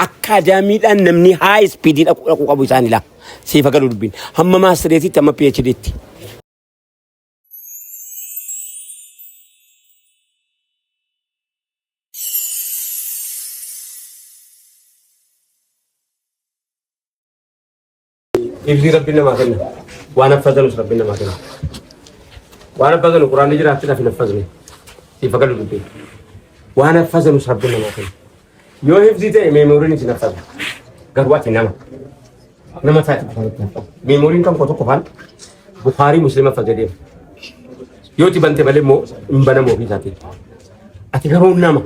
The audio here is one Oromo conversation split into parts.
Akkaadaamiidhaan namni high speed dhaquu dhaquu qabu isaan ilaa. Siif galu dubbiin. Hamma maastireetitti hamma PhDtti. Ibsi rabbi namaa kenna. Waan haffazanus rabbi namaa kenna. Waan haffazanu quraanni jiraatti dhaaf hin haffazne. Siif galu dubbiin. Waan haffazanus rabbi namaa kenna. Yoo hifzii ta'e meemooriin isin haffaza. Garuu ati nama. Nama taate qofa itti haffaza. Meemooriin kan koo tokko faan Bukaarii Musliima haffaze deema. Yoo itti bante malee immoo hin banamu ofii isaatiin. Ati garuu nama.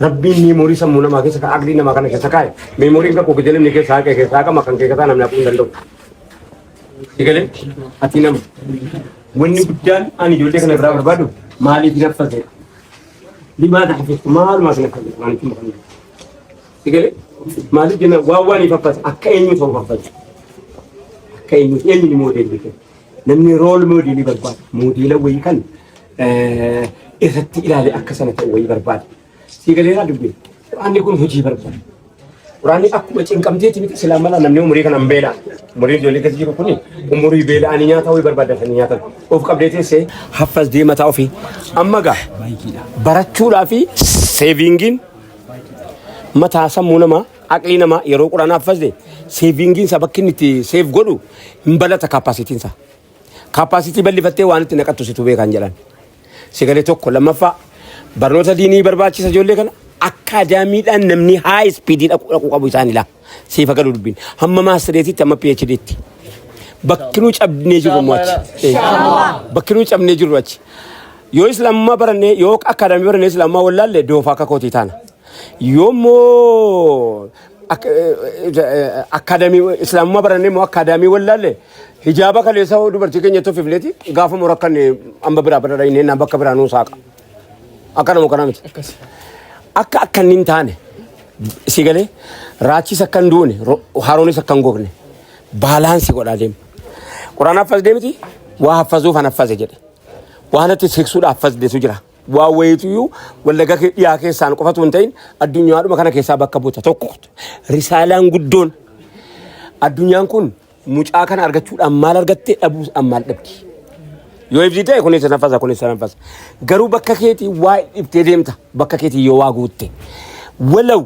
Rabbiin meemoorii sammuu namaa keessa ka aqlii namaa kana keessa kaa'e. Meemooriin kan koo gidelimni keessa haqee keessa haqama kan kee keessaa namni haquu hin danda'u. Sigalee ati nama. Wanni guddaan ani ijoollee kana irraa barbaadu maaliif hin haffaze? Limaadha hafiftu maaluma sin haffaze maaliif hin haffaze? Sigalee maaliif jenna waan waan hin haffaze akka eenyu ta'u haffaze. Akka eenyu eenyu ni moodeelli kee. Namni rool moodeelii barbaada. Moodeela wayii kan irratti ilaale akka sana ta'u wayii barbaada. Sigalee dubbiin. Quraanni kun hojii barbaada. Quraanni akkuma cinqamteeti miti silaa mala namni umurii kana hin beela. Umuriin ijoollee keessa jiru kuni umurii beela'anii nyaata wayii barbaadatanii nyaatan. Of qabdee teessee haffas deemataa ofii. Amma gaa barachuudhaa fi seeviingiin mataa sammuu namaa aqlii namaa yeroo quraana haffasde seeviingiin isaa bakki inni itti seef godhu hin balata kaappaasitiin isaa. Kaappaasitii bal'ifattee waan itti naqattu situ beekan jedhan. Sagalee tokko lammaffaa barnoota diinii barbaachisa ijoollee kana akkaadaamiidhaan namni high speed dhaquu dhaquu qabu isaan ilaa. Siif galu dubbiin. Hamma maastireetitti hamma PhDtti. Bakki nu cabnee jirru immoo achi. Bakki nu cabnee jirru achi. Yoo islaamummaa barannee yoo akkaadaamii barannee islaamummaa wallaalle doofaa akka kootii taana. Yoo immoo akkaadaamii islaamummaa barannee immoo akkaadaamii wallaalle hijaaba kaleessa dubartii keenya tuffifneeti gaafa moo rakkanne hamba biraa bira dhaynee naan bakka biraa nuu saaqa. Akka nama kanaa miti. Akka akka inni hin taane si galee raachis akka hin duune haroonis akka hin gogne baalaansi godhaa deema. Quraan haffaz deemiti waa haffazuuf an haffaze jedhe. Waan ati siksuudhaaf haffazdetu jira. Waa wayiituyyuu wallaga dhiyaa keessaan qofatu hin ta'in addunyaadhuma kana keessaa bakka buuta tokko. Risaalaan guddoon addunyaan kun mucaa kana argachuudhaan maal argatte dhabuudhaan maal dhabdi. Yoo ibsii ta'e kunis naffasa kunis naffasa. Garuu bakka keetii waa dhiftee deemta bakka keetii yoo waa guutte. Walaw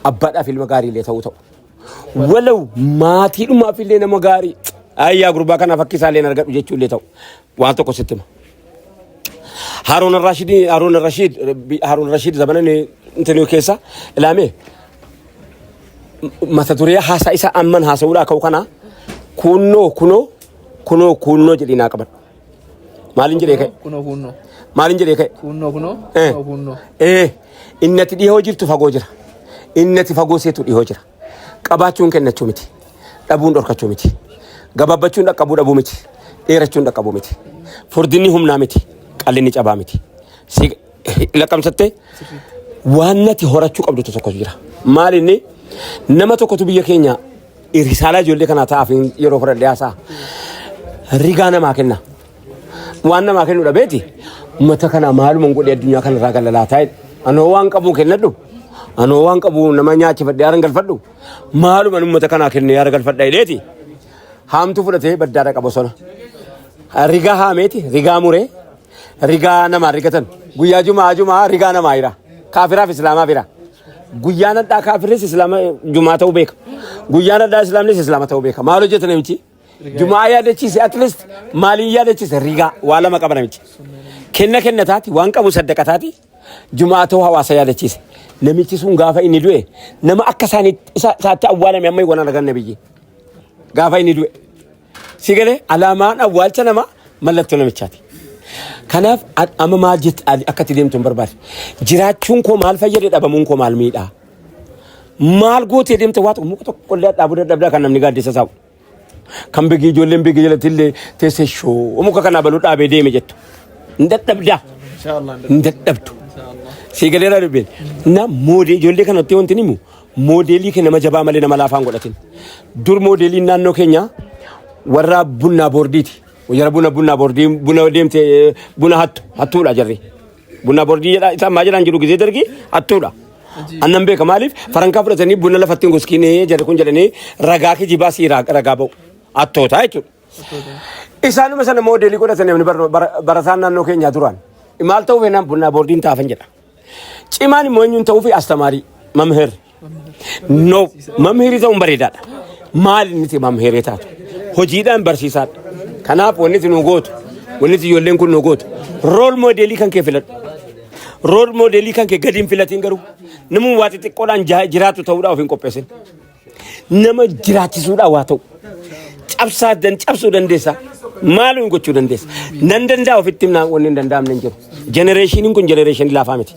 abbaadhaaf ilma gaariilee ta'uu ta'u. Walaw maatiidhumaaf illee nama gaarii. Ayyaa gurbaa kanaaf akka isaallee hin argadhu jechuullee ta'u. Waan tokko sitti hima. Haaruun Rashiid Haaruun Rashiid Haaruun Rashiid zamana inni keessa ilaamee mata duree haasaa isa amman haasa'uudhaa ka'u kana kunnoo kunoo kunoo kunnoo jedhii naa qabadhu. Maaliin jedhee ka'e? Kunoo kunnoo. Maaliin jedhee ka'e? Kunnoo kunoo. Eh. Kunoo kunnoo. Ee inni ati dhihoo jirtu fagoo jira. Inni ati fagoo seetu dhihoo jira. Qabaachuun kennachuu miti. Dhabuun dhorkachuu miti. Gabaabbachuun dhaqqabuu dhabuu miti. Dheerachuun dhaqqabuu miti. Furdinni humnaa miti. Qallinni cabaa miti. Si lakkamsattee waan nati horachuu qabdutu tokkotu jira. Maal inni nama tokkotu biyya keenya risaalaa ijoollee kanaa ta'aaf yeroo fudhadhee haasa'a. Rigaa namaa kenna. Waan namaa kennu dhabeeti uummata kana maaluma hin godhee addunyaa kanarraa gala laataa jedhe. Anoo waan qabu kennadhu. Anoo waan qabu nama nyaachifadhee haara galfadhu. Maaluma uummata kanaa kennee haara galfadha jedheeti. Haamtu fudhatee baddaa dhaqa bosona. Rigaa haameeti rigaa muree rigaa namaa rigatan. Guyyaa jumaa jumaa rigaa namaa jira. Kaafiraaf islaamaaf jira. Guyyaan hadhaa kaafirris islaama jumaa ta'uu beeka. Guyyaan hadhaa islaamnis islaama ta'uu beeka. Maal hojjeta namichi? Jumaa yaadachiise at least maaliin yaadachiise rigaa waa lama qaba namichi. Kenna kennataati waan qabu saddaqataati jumaa ta'uu hawaasa yaadachiise. Namichi sun gaafa inni du'e nama akka isaatti awwaalame amma hin arganne biyyi. Gaafa inni du'e. Si galee alaamaan awwaalcha namaa mallattoo namichaati. Kanaaf amma maal jette akka itti deemtu hin barbaade. Jiraachuun koo maal fayyade dhabamuun koo maal miidhaa? Maal gootee deemte waa tokko muka tokko illee dhaabuu dadhabdaa kan namni gaaddisa saa'u. Kan bigii ijoolleen bigii jalatti illee teessee shoo muka kanaa baluu dhaabee deeme jettu. Hin dadhabdaa. Hin dadhabdu. Sii galeeraa dubbiin. Na moodee ijoollee kanatti wanti himu moodeelii kee nama jabaa malee nama laafaan godhatin. Dur moodeeliin naannoo keenya warra bunnaa boordiiti. Jara buna bunnaa boordii buna deemte buna hattu hattuudha jarri. Bunnaa boordii jedha isaan maa jedhan jiru gisee dargi hattuudha. Annan beeka maaliif farankaa fudhatanii buna lafatti hin goskiinee jedhe kun jedhanii ragaa kijibaa sii ragaa ba'u. Attootaa jechuudha. Isaanuma sana moodeelii godhatanii namni barataan naannoo keenyaa duraan. Maal ta'uu feenaan bunnaa boordiin taafan jedha. Cimaan immoo eenyuun ta'uu fi astamaarii mamheer. No mamheerii ta'uun bareedaadha. Maal inni itti mamheeree taatu? Hojiidhaan barsiisaadha. Kanaaf wanni itti nu gootu, wanni itti ijoolleen kun nu gootu, rool moodeelii kan kee filadhu. Rool moodeelii kan kee gadi hin filatiin garuu namni waa xixiqqoodhaan jiraatu ta'uudhaaf of hin qopheessin. Nama jiraachisuudhaan waa ta'u. Cabsaa dan cabsuu dandeessa. Maalum gochuu dandeessa. Nan danda'a ofitti himnaan wanni hin danda'amne hin jiru. Jenereeshiniin kun jenereeshinii laafaa miti.